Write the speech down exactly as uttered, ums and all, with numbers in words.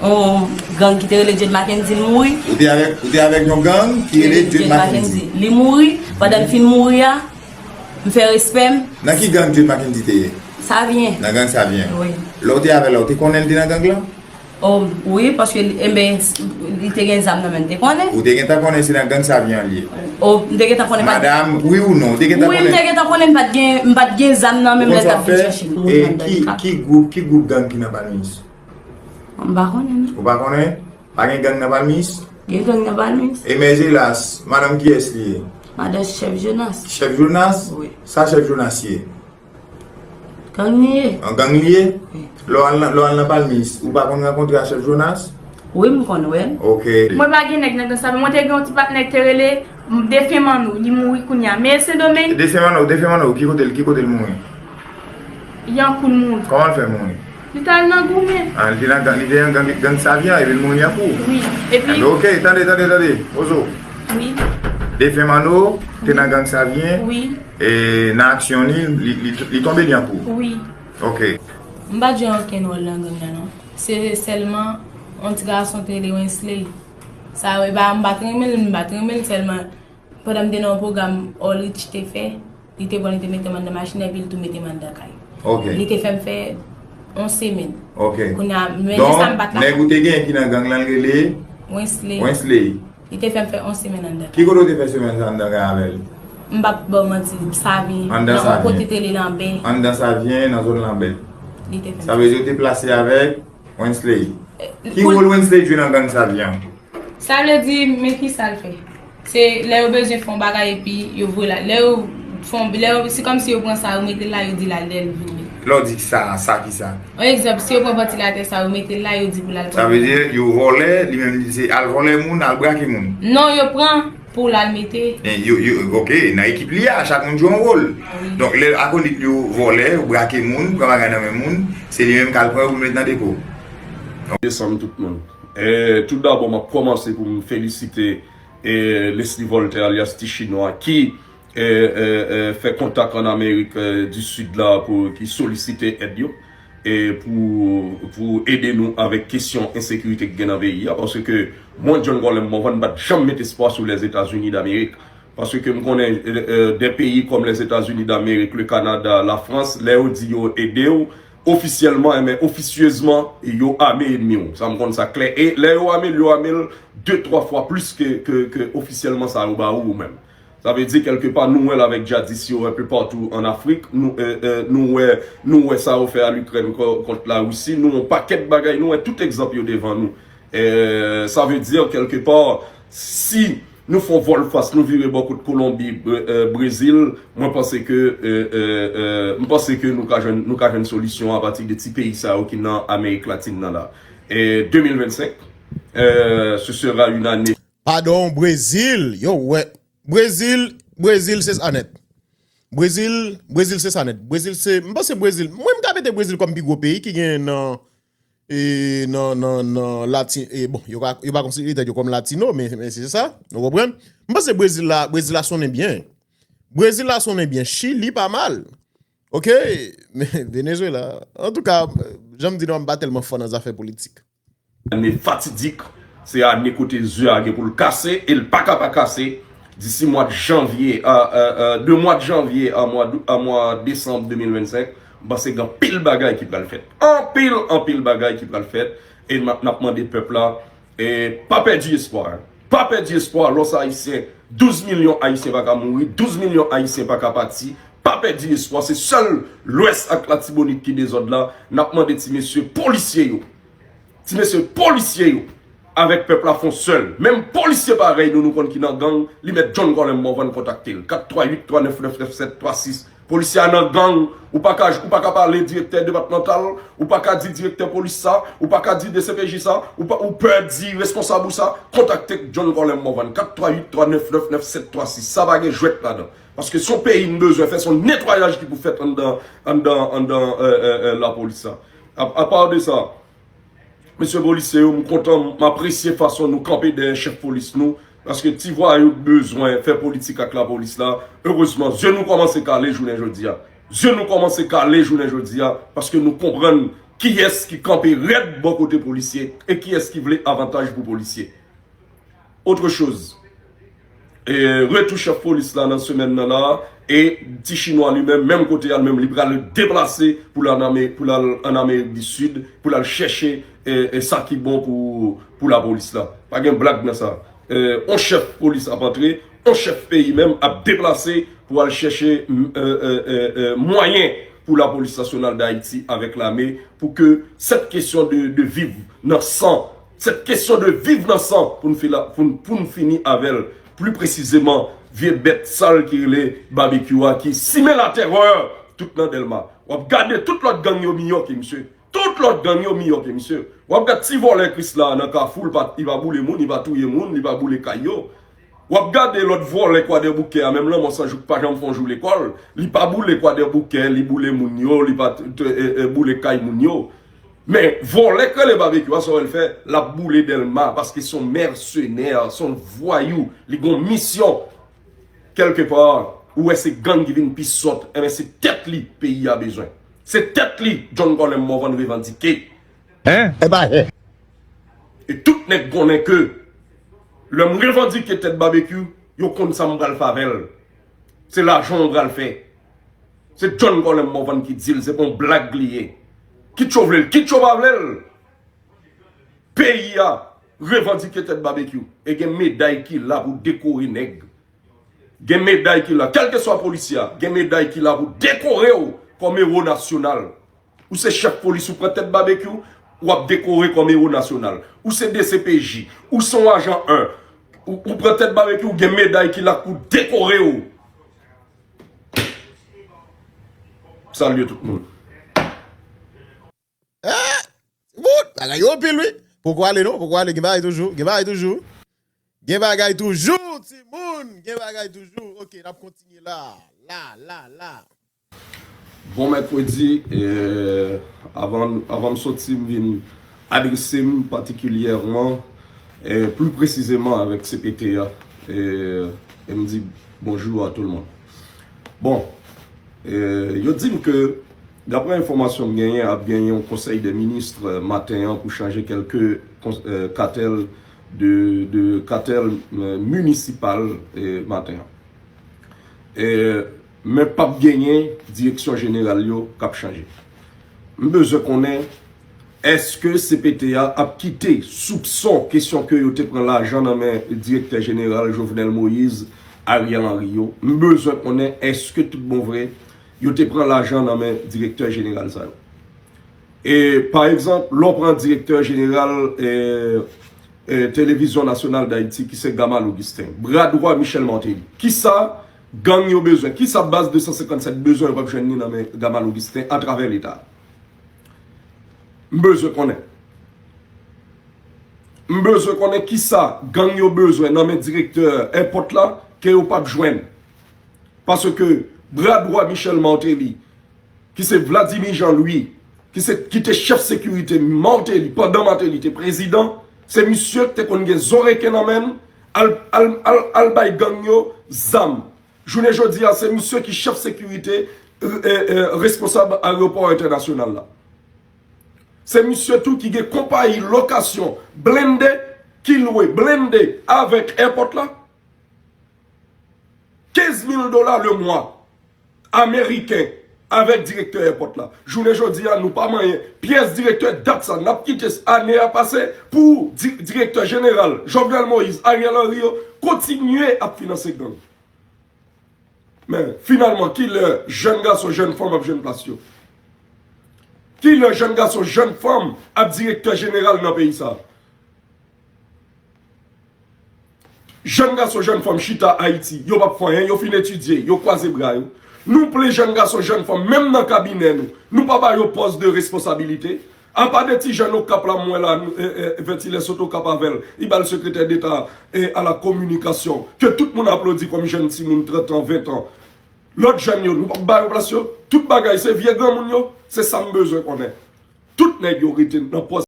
Yon gang ki te rele Jed Mackendy, l mouri. Ou te avèk, ou te avèk yon gang ki rele Jed Mackendy. Li mouri. Pandan l fin mouri a, m fè respè m. Nan ki gang Jed Mackendy te ye? Savyen. Nan gang Savyen. Wi. Lè w te avè l la, ou te konnen l te nan gang lan? Oh, wi, paske li, enben, li te gen zam nan men, m te konnen. Ou te gentan konnen se nan gang Savyen an li ye? Oh, m te gentan konnen, m pa t... Madanm, wi ou non, ou te gentan konnen? Wi, m te gentan konnen, m pa t gen, m pa t gen zam nan men m lè l t ap vin chèche m. E ki, ki gwoup, ki gwoup gang ki nan Palmis? M pa konnen, non. Ou pa konnen? Pa gen gang nan Palmis? Gen gang nan Palmis. E Mèjelas, madanm kiyès li ye? Madanm Chèf Jonas. Chèf Jonas? Wi. Sa Chèf Jonas ye? Gang li ye. An gang li ye? Wi. Lè w al nan, lè w al nan Palmis, ou pa konn rankontre a Chèf Jonas? Wi, m konn wè l. Ok. Mwen pa gen nèg nan gang sa, men mwen te gen yon ti patnè ki te rele Defen Manno, li mouri kounye a. Men Sendomeng. Defen Manno, Defen Manno, ki kote l, ki kote l mouri? Yankou l mouri. Kòman l fè mouri? Li t al nan goumen. Ah, li te nan gang, li te nan gang, gang Savyen, epi l mouri Yankou. Wi. Epi... Enben, ok, tande, tande, tande. Ozo. Wi. Defen Manno te nan gang Savyen. Wi. E nan aksyon li, li, li, li tonbe Yankou. Wi. Ok. M pa t jwe okenn wòl nan gang nan, non. Se sèlman yon ti gason te rele Wensley. Sa, e pa, m pa t renmen l, m pa t renmen l, sèlman pandan m te nan yon pwogram All Rich te fè, li te pran, li te mete m anndan machin, epi l tou mete m anndan kay. Ok. Li te fè m fè yon semèn. Ok. Kounye a, men lè sa m pa t la. Donk, nèg ou te genyen ki nan gang lan, l rele Wensley. Wensley. Li te fè m fè yon semèn anndan kay. Ki kote w te fè semèn sa anndan kay avè l? M p ap ba w manti, Savyen. Anndan Savyen. Yon kote te rele Lanbè. Anndan Savyen, nan zòn Lanbè. Li te fè m fè. Sa vle di w te plase avèk Wensley. Eh, ki wòl Wensley jwe nan gang Savyen an? Sa vle di, men ki sa l fè? Se lè yo bezwen fè yon bagay epi yo voye l al. Lè yo fè yon, lè yo, se kòmsi yo pran sa, yo mete l la, yo di l al dèyè l vini. Lè w di sa, sa ki sa? Yon egzanp, si yo pran vantilatè sa, yo mete l la, yo di pou l al... Sa vle di, yo vòlè, li menm li se al vòlè moun, al brake moun. Non, yo pran pou l al mete. E yo, yo, ok, nan ekip li a, chak moun jwe yon wòl. Wi. Donk, lè akolit li yo vòlè, yo brake moun, pran bagay nan men moun, se li menm k al pran yo pou l met nan depo. Desanm tout moun. E, tout dabò, m ap kòmanse pou m felisite, e, Leslie Voltaire, alyas Ti Chinwa, ki, e, e, e, fè kontak ann Amerik, e, di Sid la, pou, ki solisite èd yo, e, pou, pou ede nou avèk kesyon ensekirite ki gen nan peyi a, paske mwen, John Colem Morvan, m pa t janm met espwa sou Lèzetazini Damerik. Paske m konnen, e, e, de peyi kòm Lèzetazini Damerik, le Kanada, Lafrans, lè yo di yo ede w, ofisyèlman, enben, ofisyezman, yo ame ènmi w. Sa, m konn sa klè. E lè yo ame l, yo ame l de, twa fwa plis ke, ke, ke ofisyèlman sa yo ba ou, ou menm. Sa vle di, kèlkepa, nou wè l avèk djihadis yo enpe patou ann Afrik. Nou, e, e, nou wè, nou wè sa yo fè a Likrèn ko-, kont Larisi. Nou wè yon pakèt bagay, nou wè tout egzanp yo devan nou. E, sa vle di, kèlkepa, si nou fè yon vòlfas, nou vire bò kot Kolonbi, Bre-, e, Brezil, mwen panse ke, e, e, e, m panse ke nou ka jwenn, nou ka jwenn solisyon apati de ti peyi sa yo ki nan Amerik Latin nan la. E, de mil vennsenk, e, ce sera une année. Padon, Brezil, yo wè. Brezil, Brezil se sa nèt. Brezil, Brezil se sa nèt. Brezil se, m panse Brezil, mwen m ka mete Brezil kòm pi gwo peyi ki gen nan, e, nan, nan, nan Latin, e, bon, yo pa, yo pa konsidere tèt yo kòm Latino, men, men se sa, nou konprann? M panse Brezil la, Brezil la sonnen byen. Brezil la sonnen byen. Chili pa mal. Ok, men Venezuela. Antouka, jan m di nou, m pa tèlman fò nan zafè politik. Ane fatidik, se ane kote zye a gen pou l kase, e l pa ka pa kase. Disi mwa janvye, a, a, a, de mwa janvye a mwa d-, a mwa desanm de mil vennsenk, m panse gen anpil bagay ki pral fèt. Anpil, anpil bagay ki pral fèt. E n ap, n ap mande pèp la, e pa pèdi espwa. Pa pèdi espwa, lòs ayisyen, douz milyon ayisyen pa ka mouri, douz milyon ayisyen pa ka pati. Pa pèdi espwa, se sèl Lwès ak Latibonit ki dezòd la. N ap mande ti mesye polisye yo. Ti mesye polisye yo avèk pèp la fè yon sèl. Menm polisye parèy nou, nou konn ki nan gang, li mèt John Colem Morvan kontakte l. Kat twa uit twa nèf nèf nèf sèt twa sis. Polisye a nan gang, ou pa ka, ou pa ka pale direktè depatmantal, ou pa ka di direktè polis sa, ou pa ka di D C P J sa, ou pa, ou pè di responsab ou sa, kontakte John Colem Morvan, kat twa uit twa nèf nèf nèf sèt twa sis. Sa pa gen jwèt ladan. Paske se yon peyi n bezwen fè, se yon netwayaj ki pou fèt anndan, anndan, anndan, e, e, e, lapolis sa. A, apa de sa, mesye polisye yo, m kontan, m apresye fason nou kanpe dèyè chèf polis nou, paske ti vwayou k bezwen fè politik ak lapolis la, erezman, zye nou kòmanse kale jounen jodi a. Zye nou kòmanse kale jounen jodi a, paske nou konprann Kiyès ki kanpe rèd bò kote polisye e kiyès ki vle avantaj pou polisye? Autre chose. E, retou chèf polis la nan semèn nan la, e ti chinwa li menm, menm kote a, li menm, li pral deplase pou l al nan Ame-, pou l al an Amerik di Sid, pou l al chèche, e, e sa ki bon pou, pou lapolis la. Pa gen blag nan sa. E, on chèf polis ap antre, on chèf peyi menm ap deplase pou al chèche, m, e, e, e, e, mwayen pou Lapolis Nasyonal Dayiti avèk lame pou ke sèt kesyon de, de viv nan san, sèt kesyon de viv nan san pou n fi la, pou n, pou n fini avè l. Pli presizeman, vye bèt sal ki rele Babekyou a ki simen latèrè tout nan Dèlma. W ap gade tout lòt gang yo miyò ke misye. Tout lòt gang yo miyò ke misye. W ap gad ti vòlè Krisla a nan Kafou, li pa, li pa boule moun, li pa touye moun, li pa boule kay yo. W ap gade lòt vòlè Kwadèboukè a, menm Lanmò San Jou k pa janm fè yon jou lekòl, li pa boule Kwadèboukè, li boule moun yo, li pa t-, t-, e, e, boule kay moun yo. Men vòlè k rele Babekyou a, sa w wè l fè, l ap boule Dèlma, paske se yon mèsenè, se yon vwayou, li gen yon misyon. Kèlkepa, ou wè se gang ki vin pi sòt, enben se tèt li peyi a bezwen. Se tèt li John Colem Morvan revandike. Hein? E pa yen. E tout nèg konnen ke lè m revandike tèt Babekyou, yo konn sa m pral fè avè l. Se lajan w pral fè. Se John Colem Morvan ki di l, se pa yon blag li ye. Kit yo vle l, kit yo pa vle l. Peyi a revandike tèt Babekyou. E gen meday ki la pou dekore nèg. Gen meday ki la. Kèlkeswa polisye a, gen meday ki la pou dekore w kòm ewo nasyonal. Ou se chèf polis, ou pran tèt Babekyou, w ap dekore kòm ewo nasyonal. Ou se D C P J, ou se yon ajan en, ou, ou pran tèt Babekyou, gen meday ki la pou dekore w. Salye tout moun. Ah! Bout! Bagay yo anpil, wi. Poko ale, non? Poko ale, gen bagay toujou. Gen bagay toujou. Gen bagay toujou, timoun. Gen bagay toujou. Ok, n ap kontinye la. La, la, la. Bon mèkredi, eh, avan, avan m soti, m vin adrese m patikilyèman, eh, pli presizeman avèk C P T a, eh, e m di bonjou a tout le monde. Bon, eh, yo di m ke, daprè enfòmasyon m genyen, ap genyen yon konsèy dè minis, eh, maten an pou chanje kèlke kons-, eh, katèl de, de katèl, eh, minisipal, eh, maten an. Eh, men p ap genyen direksyon jeneral yo k ap chanje. M bezwen konnen, èske C P T a ap kite soupson kesyon ke yo te pran lajan nan men direktè jeneral Jovenel Moïse, Ariel Henry yo? M bezwen konnen èske tout bon vre yo te pran lajan nan men direktè jeneral sa yo. E, pa egzanp, lè w pran direktè jeneral, e, e, Televizyon Nasyonal Dayiti, ki se Gamal Augustin, bra dwa Michel Martelly. Kisa gang yo bezwen? Kisa baz de san senkann sèt bezwen yo p ap jwenn li nan men Gamal Augustin atravè Leta? M bezwen konnen. M bezwen konnen kisa gang yo bezwen nan men direktè èpòt la ke yo p ap jwenn. Paske bra dwa Michel Martelly, ki se Vladimir Jean Louis, ki se, ki te chèf sekirite Martelly pandan Martelly te prezidan, se misye ki te konn gen zo reken nan men l, al, al, al, al bay gang yo zam. Jounen jodi a, se misye ki chèf sekirite, e, e, e, responsab ayewopò entènasyonal la. Se misye tou ki gen konpayi lokasyon blende, ki lwe blende avèk èpòt la. Kenz mil dola le mwa ameriken avèk direktè èpòt la. Jounen jodi a, nou pa manyen pyès direktè dat sa. N ap kite ane a pase pou di-, direktè jeneral Jovenel Moïse, Ariel Henry yo kontinye ap finanse gang. Men, finalman, kilè jèn gason, jèn fanm ap jwenn plas yo? Kilè jèn gason, jèn fanm ap direktè jeneral nan peyi sa a? Jèn gason, jèn fanm chita Ayiti, yo p ap fè anyen, yo fin etidye, yo kwaze bra yo. Nou plen jèn gason, jèn fanm, menm nan kabinè nou, nou pa ba yo pòs de responsabilite. Apa de ti jèn Okap la m wè la, e, e, Vètilè sot Okap avè l, li ba l sekretè deta, e, a la kominikasyon, ke tout moun aplodi kòm jèn timoun trant an, ven an. Lòt jèn yo, nou p ap ba yo plas yo. Tout bagay, se vye granmoun yo. Se sa m bezwen konnen. Tout nèg yo rete nan pòs